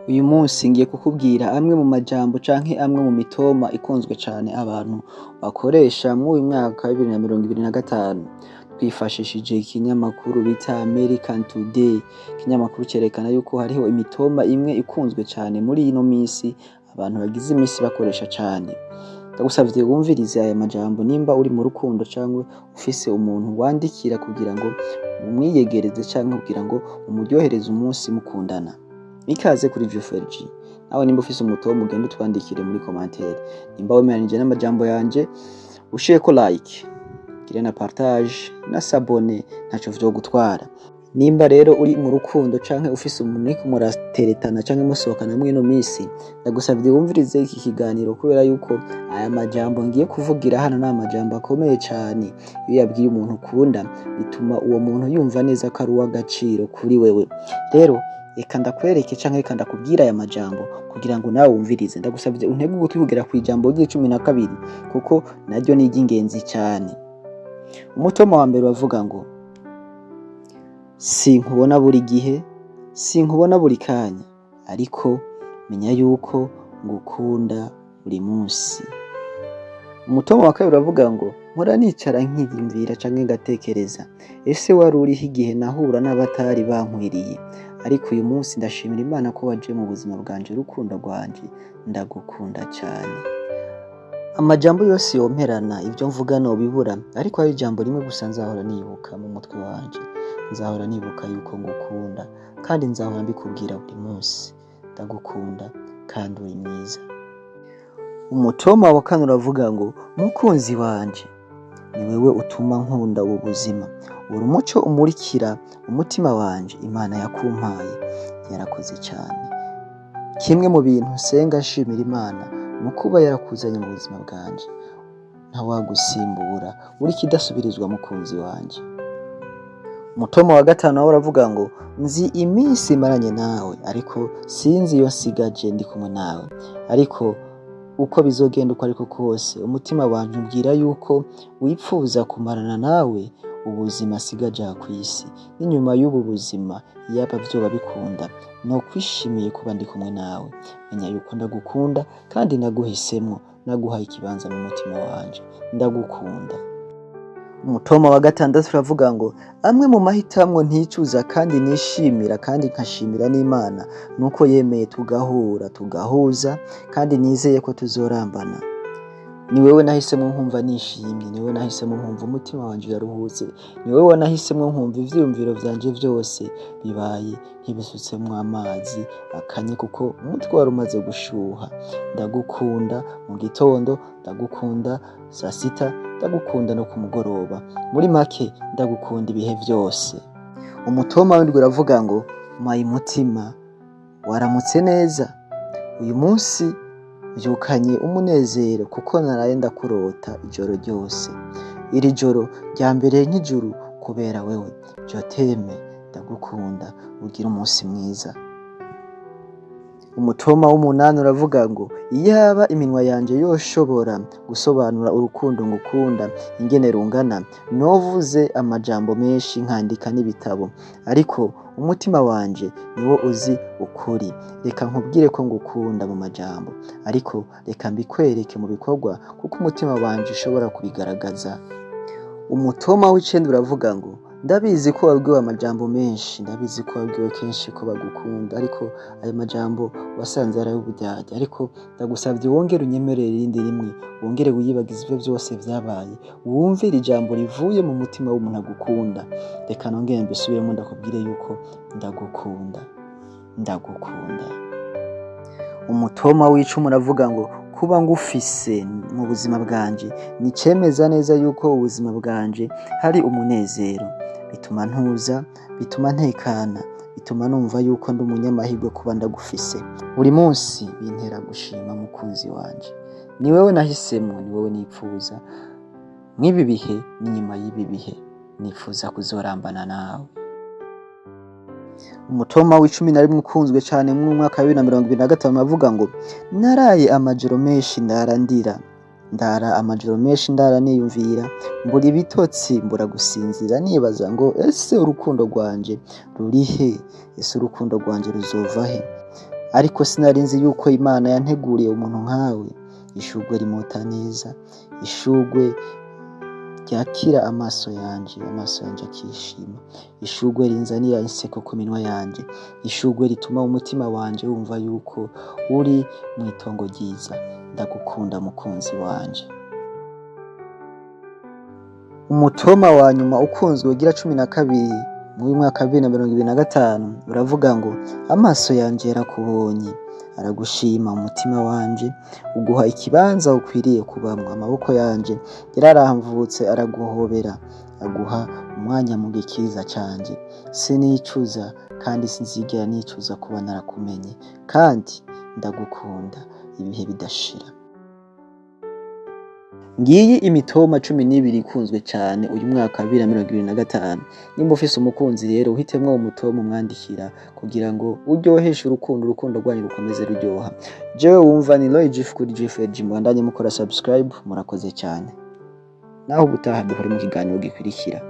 Uyu munsi ngiye kukubwira amwe mu majambo canke amwe mu mitoma ikunzwe cane abantu bakoresha mw'uyu mwaka wa 2025. Twifashishije ikinyamakuru bita American Today. Ikinyamakuru cerekana yuko hariho imitoma imwe ikunzwe cane muri ino misi, abantu bagize imisi bakoresha cane. Ndagusavye wumvirize aya majambo nimba uri mu rukundo canke ufise umuntu wandikira kugira ngo umwiyegereze canke kugira ngo umuryohereze umunsi mukundana. Ikaze kuri JFRG. Nawe nimba ufise umutoma, ugende utwandikire muri commentaire. Nimba wemeranije n'amajambo yanje, ushireko like, gire na partage na s'abonner, ntaco vyogutwara. Nimba rero uri mu rukundo canke ufise umuntu muriko murateretana canke musohokana mw'ino misi, ndagusavye wumvirize iki kiganiro, kubera yuko aya majambo ngiye kuvugira hano ni amajambo akomeye cane. Iyo uyabwiye umuntu ukunda, bituma uwo muntu yumva neza ko ari uw'agaciro kuri wewe. Rero reka ndakwereke canke reka ndakubwire aya majambo kugira ngo nawe wumvirize. Ndagusavye untege ugutwi kugera kw'ijambo ry'icumi na kabiri, kuko naryo ni iry'ingenzi cane. Umutoma wa mbere uravuga ngo: "Sinkubona buri gihe, sinkubona buri kanya, ariko menya yuko ngukunda buri munsi." Umutoma wa kabiri uravuga ngo: "Mpora nicara nkiyumvira canke ngatekereza, ese wari urihe igihe nahura n'abatari bankwiriye? Ariko uyu munsi ndashimira Imana ko waje mu buzima bwanje. Urukundo rwanje, ndagukunda cane." Amajambo yose yomperana, ivyo mvuga nobibura, ariko hari ijambo rimwe gusa nzahora nibuka mu mutwe wanje. Nzahora nibuka yuko ngukunda, kandi nzahora mbikubwira buri munsi. Ndagukunda kandi uri mwiza. Umutoma wa kane uravuga ngo: "Mukunzi wanje, ni wewe utuma nkunda ubu buzima. Uri umuco umurikira umutima wanje. Imana yakumpaye yarakoze cyane. Kimwe mu bintu nsenga nshimira Imana ni ukuba yarakuzanye mu buzima bwanje. Ntawagusimbura, uri kidasubirizwa, mukunzi wanje." Umutoma wa gatanu nawe uravuga ngo: "Nzi iminsi maranye nawe, ariko sinzi iyo nsigaje ndi kumwe nawe. Ariko uko bizogenda uko ariko kose, umutima wanje umbwira yuko wipfuza kumarana nawe ubuzima nsigaje aha kw'isi. N'inyuma y'ubu buzima, iyaba vyoba bikunda, nokwishimiye kuba ndi kumwe nawe. Menya yuko ndagukunda kandi naguhisemwo, naguhaye ikibanza mu mutima wanje. Ndagukunda." Umutoma wa gatandatu uravuga ngo: "Amwe mu mahitamwo nticuza kandi nishimira kandi nkashimira n'Imana nuko yemeye tugahura, tugahuza, kandi nizeye ko tuzorambana. Ni wewe nahisemwo nkumva nishimye, ni wewe nahisemwo nkumva umutima wanje uraruhutse, ni wewe nahisemwo nkumva ivyiyumviro vyanje vyose bibaye nk'ibisutsemwo amazi akanye, kuko umutwe wari umaze gushuha. Ndagukunda mu gitondo, ndagukunda saa sita, ndagukunda no ku mugoroba. Muri make, ndagukunda ibihe vyose." Umutoma w'indwi uravuga ngo: "My mutima, waramutse neza. Uyu munsi mvyukanye umunezero kuko naraye ndakurota ijoro ryose. Iri joro ryambereye nk'ijuru kubera wewe. Je t'aime, ndagukunda, ugire umunsi mwiza." Umutoma w'umunani uravuga ngo: "Iyaba iminwa yanje yoshobora gusobanura urukundo ngukunda ingene rungana, novuze amajambo menshi, nkandika n'ibitabo. Ariko umutima wanje niwo uzi ukuri. Reka nkubwire ko ngukunda mu majambo, ariko reka mbikwereke mu bikorwa, kuko umutima wanje ushobora kubigaragaza." Umutoma w'icenda uravuga ngo: "Ndabizi ko wabwiwe amajambo menshi, ndabizi ko wabwiwe kenshi ko bagukunda, ariko ayo majambo wasanze ari ay'uburyarya. Ariko ndagusavye wongere unyemerere irindi rimwe, wongere wiyibagize ivyo vyose vyabaye, wumvire ijambo rivuye mu mutima w'umuntu agukunda. Reka nongere mbisubiremo, ndakubwire yuko ndagukunda, ndagukunda." Umutoma w'icumi uravuga ngo: "Kuba ngufise mu buzima bwanje ni icemeza neza yuko ubuzima bwanje hari umunezero. Bituma ntuza, bituma ntekana, bituma numva yuko ndi umunyamahirwe kuba ndagufise. Buri munsi bintera gushima. Mukunzi wanje, ni wewe nahisemwo, ni wewe nipfuza mw'ibi bihe n'inyuma y'ibi bihe. Nifuza kuzorambana nawe." Umutoma w'icumi na rimwe ukunzwe cane mu mwaka wa 2025 avuga ngo: "Naraye amajoro menshi ndara ndira, ndara amajoro menshi ndara niyumvira, mbura ibitotsi, mbura gusinzira, nibaza ngo ese urukundo rwanje rurihe? Ese urukundo rwanje ruzova he? Ariko sinari nzi yuko Imana yanteguriye umuntu nkawe, ishurwe rimota neza, ishurwe ryakira amaso yanje, amaso yanje akishima, ishurwe rinzanira inseko ku minwa yanje, ishurwe rituma umutima wanje wumva yuko uri mw'itongo ryiza. Ndagukunda, mukunzi wanje. Umutoma wa nyuma ukunzwe ugira 12 muri mwaka wa 2025 uravuga ngo: "Amaso yanje yarakubonye, aragushima, umutima wanje uguha ikibanza ukwiriye kubamwo. Amaboko yanje yararamvutse araguhobera, aguha umwanya mu gikiriza canje. Sinicuza kandi sinzigera nicuza kuba narakumenye, kandi ndagukunda ibihe bidashira." Ngiyi imitoma 12 ikunzwe cane uyu mwaka wa 2025. Nimba ufise umukunzi rero, uhitemwo uwo mutoma umwandikira kugira ngo uryoheshe urukundo, urukundo rwanyu rukomeze ruryoha. Jewe wumva ni Roy Jifu kuri GFG. Mubandanye mukora subscribe. Murakoze cyane, naho ubutaha duhore mu kiganiro gikurikira.